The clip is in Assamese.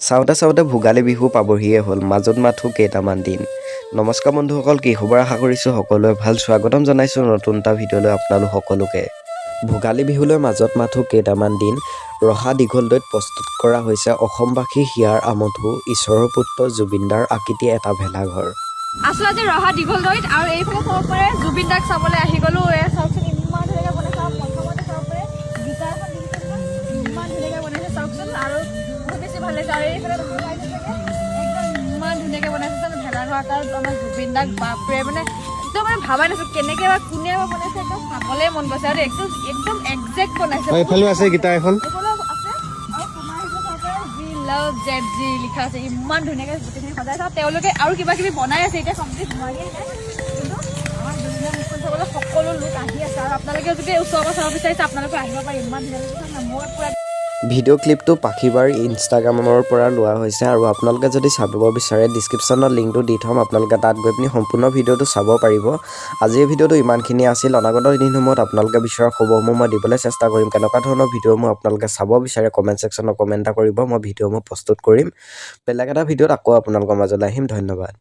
চাওঁতে চাওঁতে ভোগালী বিহু পাবহিয়ে হ'ল, মাজত মাথো কেইটামান দিন। নমস্কাৰ বন্ধুসকল, কি খবৰ? আশা কৰিছোঁ সকলোৱে ভাল। স্বাগতম জনাইছোঁ নতুন এটা ভিডিঅ'লৈ আপোনালোক সকলোকে। ভোগালী বিহুলৈ মাজত মাথো কেইটামান দিন। ৰহা দীঘলদৈত প্ৰস্তুত কৰা হৈছে অসমবাসী হিয়াৰ আমঠু, ঈশ্বৰৰ পুত্ৰ জুবিনদাৰ আকৃতি এটা ভেলাঘৰ। আছো আজি ৰহা দীঘলদৈত আৰু এইফালে চাব পাৰে, জুবিন দাক চাবলৈ আহি গ'লো। এয়া চাওকচোন, ইমান ধুনীয়াকৈ বনাইছে। আৰু প্ৰথমতে চাব পাৰে, গীটাৰ এখন দেখিছে নহয়, ইমান ধুনীয়াকৈ বনাইছে, চাওকচোন। আৰু বহুত বেছি ভাল লাগিছে। আৰু এইফালে দেখিব পাইছে চাগে, একদম ইমান ধুনীয়াকৈ বনাইছে চাওক ভেলাঘৰ এটা। আৰু আমাৰ জুবিন দাক, বাপৰে, মানে একদম মানে ভাবাই নাছিলো কেনেকৈ বা কোনে বা বনাইছে। একদম চাবলৈ মন গৈছে আৰু একদম একদম একজেক্ট বনাইছে। এইফালেও আছে গীটাৰ এখন। এইফালেও আছে। আৰু সোমাই আহিব চাব পাৰে, "উই লাভ জেড জি" লিখা আছে। ইমান ধুনীয়াকৈ গোটেইখিনি সজাই চাওঁ। তেওঁলোকে আৰু কিবা কিবি বনাই আছে, এতিয়া কমপ্লিট হোৱাগৈ নাই। কিন্তু আমাৰ জুবিনৰ মুখখন চাবলৈ সকলো লোক আহি আছে। আৰু আপোনালোকে যদি ওচৰৰ পৰা চাব বিচাৰিছে, আপোনালোকে আহিব পাৰে। ইমান ধুনীয়া লাগিছে না, মই পুৰা ভিডিঅ' ক্লিপটো পাখিবাৰ ইনষ্টাগ্ৰামৰ পৰা লোৱা হৈছে আৰু আপোনালোকে যদি চাব বিচাৰে, ডিছক্ৰিপশ্যনত লিংকটো দি থ'ম। আপোনালোকে তাত গৈ পিনি সম্পূৰ্ণ ভিডিঅ'টো চাব পাৰিব। আজিৰ ভিডিঅ'টো ইমানখিনি আছিল। অনাগত দিনসমূহত আপোনালোকে বিচৰা খবৰসমূহ মই দিবলৈ চেষ্টা কৰিম। কেনেকুৱা ধৰণৰ ভিডিঅ'সমূহ আপোনালোকে চাব বিচাৰে, কমেণ্ট ছেকশ্যনত কমেণ্ট এটা কৰিব। মই ভিডিঅ'সমূহ প্ৰস্তুত কৰিম। বেলেগ এটা ভিডিঅ'ত আকৌ আপোনালোকৰ মাজলৈ আহিম। ধন্যবাদ।